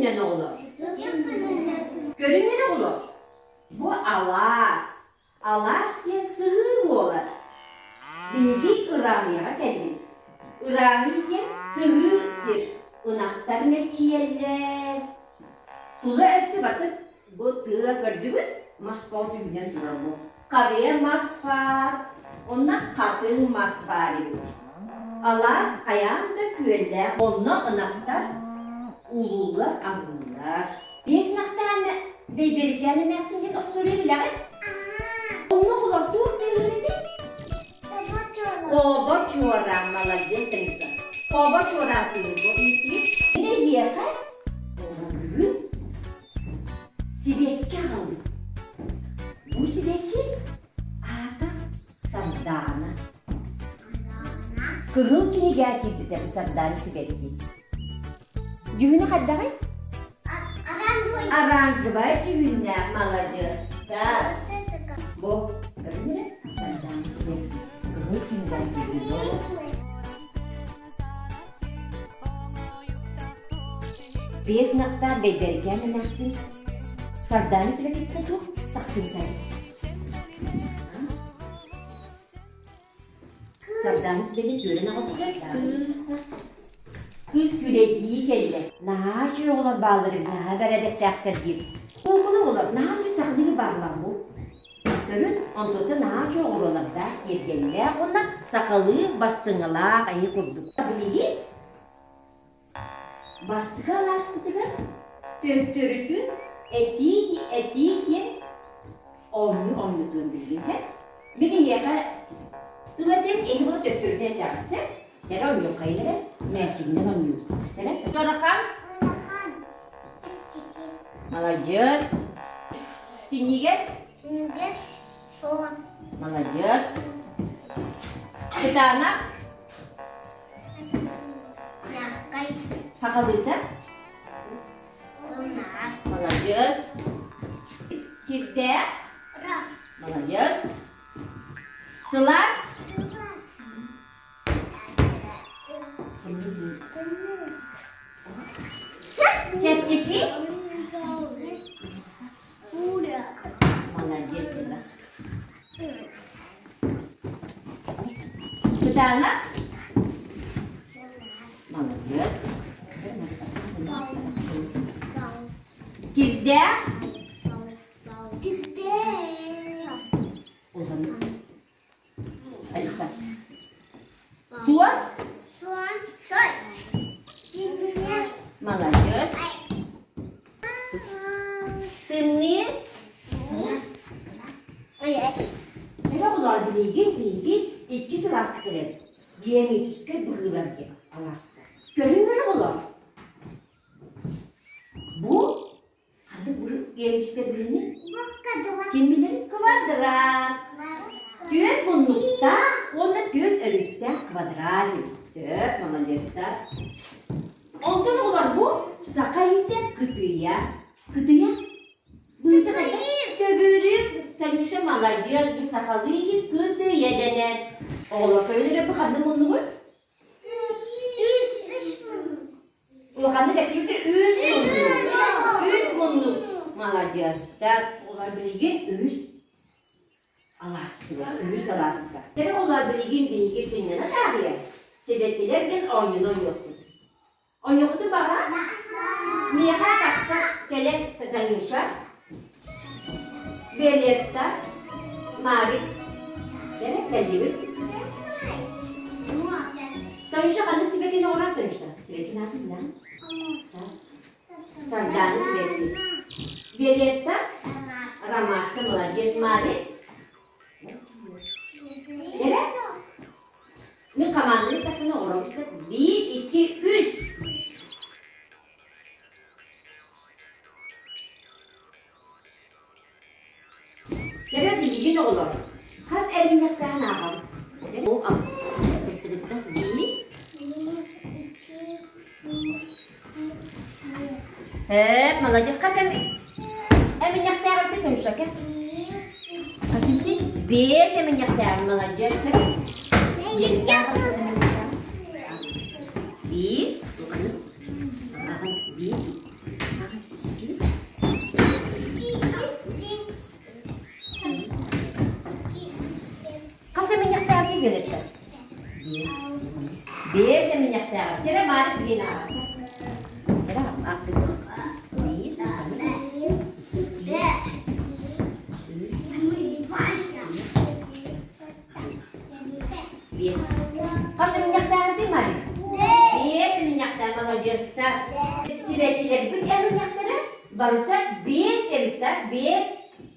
күнүнэн оҕолор! Көрүҥ эрэ оҕолор, бу алаас, алаас диэн сыһыы буолар. Биһиги ырааһыйаҕа кэллибит. Ырааһый диэн сыһыы сир. Ынахтар мэччийэллэр. Тула өттө барыта бу тыа көрдүгүт, мас бөҕө түһүнэн турар бу. Харыйа мас баар, онно хатыҥ мас баар эбит. Алаас хайаан да күөллээх, онно ынахтар уулууллар, аһыыллар. Биэс ынахтаан Бэйбэрикээн эмээхсин диэн остуоруйа билэҕит? Онно оҕолор туох дииллэр этэй? Хобо чуораан, маладьыас Таниса. Хобо чуораан тыыныр бу ииттигит. Мин эһиэхэ бүгүн Сибэкки аҕалбыт. Бу сибэкки аата Сардаана. Кыһыл кинигэ киирбитэ бу Сардаана сибэкки. Дьүһүнэ хайдаҕый? Оранжевай дьүһүннээх маладьыастар. Бу көрүҥ эрэ Сардаана сибэкки. Кыһыл кинигэ киирбит. Биэс ынахтаах Бэйбэрикээн эмээхсин Сардаана сибэккиттэн туох тахсыбытай? Сардаана сибэкки түөрэн аҕалбыта. Кыыс күлэйдии кэллэ. Наһаа үчүгэй оҕолор бааллар эбит, наһаа бэрээдэктээхтэр диир. Холкулар оҕолор наһаа үчүгэй сахалыы бааллар бу. Төрүт онтуттан наһаа үчүгэй оҕуруолардаах, киэргэллээх уонна сахалыы бастыҥалаах эһи курдук. Билигин Бастакы алааспытыгар төттөрүтүн этии этии диэн оонньуу оонньотуон билигин һэ. Мин эһиэхэ тыл этэн эһи була төттөрүтүн этэҕит сэ. Чэрэ оонньуоххайын эрэ, мээчигинэн оонньуур. Чэрэ. Ыарахан. Ыарахан. Чэпчэки. Маладьыас. Синньигэс. Синньигэс. Суон. Маладьыас. Кытаанах. Сахалыыта? Маладьыас. Кирдээх? Маладьыас. Сылаас? Чэпчэки? Молодец, да. Кытаана? Молодец. Кирдээх? Алиса. Суон? Суон. Молодец. Тымныы? Кэрэ оҕолоор билигин биһиги иккис алааска кэлэн геометрическай быһыылар диэн алааска. Көрүҥ эрэ оҕолор. Бу ханнык геометрическай быһыыны? Ким билэр? Квадрат. Түөрт муннуктаах уонна түөрт өрүттээх квадрат эбит. Сөп, молодецтар. Онтон оҕолор бу саха иһитэ кытыйа. Кытыйа Быыта хайдах? Төгүрүк, Танюша маладьыас, бу сахалыы иһит кытыйа дэнэр. Оҕолор көрөн эрэ бу ханна муннугуй? Улаханнык эттибит үс муннук. Үс муннук. Маладьыастар. Оҕолор билигин үс алаастылар. Үһүс алааска. Кэрэ оҕолор билигин биһиги сынньана таарыйа, сибэккилэр диэн оонньууну оонньуохпут. Оонньуохпутун баҕара? Миэхэ тахса кэлэн Танюша, Виолетта, Марик кэлэ кэллибит. Танюша ханнык сибэккини оҥорор Танюша? Сибэккини аатын билэҕин? Сардаана сибэкки. Виолетта, Ромашка, молодец, Марик. Эрэ? Мин хамаанданы эттэхпинэ оҥоробут. Биир, икки, үс. Кэрэ билигин оҕолор, хас эргиннэхтээн ааҕабыт? Ол быстыгыттан биир. Ээ, молодец, хас эминньэхтээх эбит Туншака? Хас эмти? Биэс эминньэхтээх, молодец. Биир, биир, Виолетта? Биэс. Биэс эминньэхтээҕэ. Чэрэ Марик билин ааҕар. Чэрэ аахпыт. Биир, икки, үс, биэс. Хас эминньэхтээҕитий Марик? Биэс эминньэхтээх маладьыастар. Сибэккилэрбит эминньэхтэрэ барыта биэс эбит да, биэс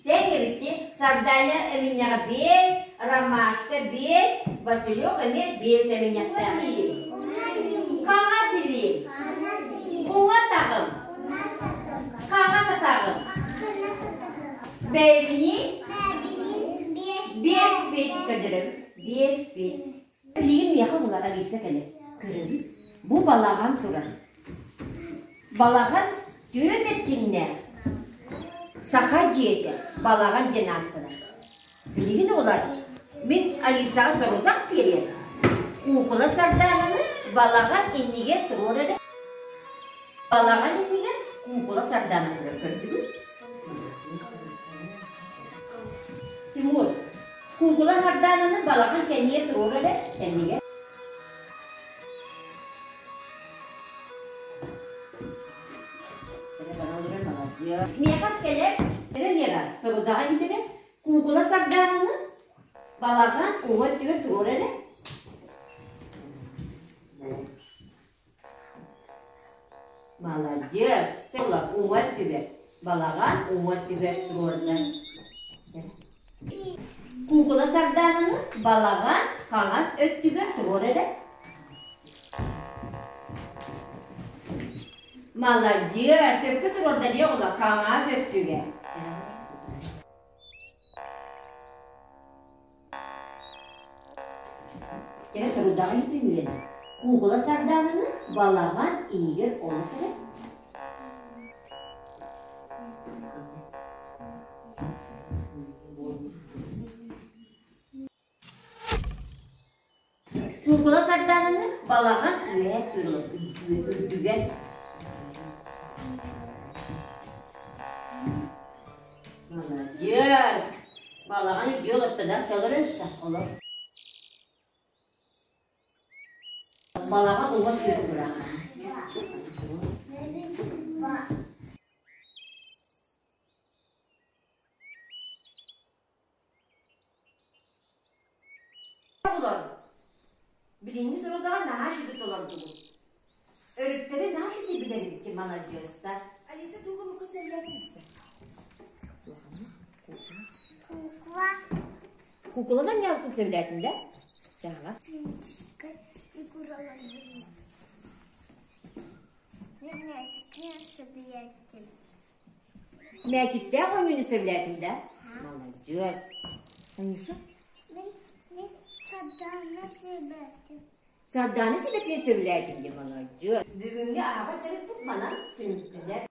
Тэҥ эбитти Сарданя эминньэҕэ биэс, Ромашка биэс, Василек эмиэ биэс эминньэхтээх. Хаҥас илии, уҥа атаҕым, хаҥас атаҕым. Бэйэбиниин биэс бит көрдөрөбүт. Биэс бит. Билигин миэхэ булар Алиса кэлэр. Көрөбүт. Бу балаҕан турар. Балаҕан түөрт эркиннээх саха дьиэтэ балаҕан диэн ааттанар. Билигин оҕолор мин Алисаҕа сорудах биэриэм. Куукула Сардаананы балаҕан иннигэр туруор эрэ. Балаҕан иннигэр куукула Сардаана турар көрдүгүт? Тимур, куукула Сардаананы балаҕан кэннигэр туруор эрэ, кэннигэр. Миэхэ кэлэр эрэ сорудаҕа иитэрэ куукула сардаананы балаҕан уҥа өттүгэр туруор эрэ. Маладьыас, уҥа өттүгэр балаҕан уҥа өттүгэр туруорда. Куукула сардаананы балаҕан хаҥас өттүгэр туруор эрэ. Маладьыас, сөпкө туруорда дии оҕолор хаҥас өттүгэр. Кэрэ сорудаҕа иитин үлэлэр. Куукула сардаананы балаҕан иһигэр олох эрэ. Куукула сардаананы балаҕан үөһэ үрдүгэр Маладьыас! Балаҕан үрдүгэ олорто да, чолор өссө олор. Балаҕан уҥа күөх тураах. Оҕолор, билиҥҥи сорудаҕы наһаа үчүгэй толордубут. Өрүттэри наһаа үчүгэй билэр эбиккин маладьыастар. Алиса тугу муку сэллээтирсэ? Кукла. Кукуланан ньалкын сөбүлээтин да? Дьаһала. Мээчиктээх оонньууну сөбүлээтиҥ да? Маладьыас. Аниша? Мин, мин Сардаана сөбүлээтим. Сардаана сибэккини сөбүлээтиҥ диye маладьыас. Бүгүҥҥү ааҕар дьарыкпыт манан түмүктэнэр.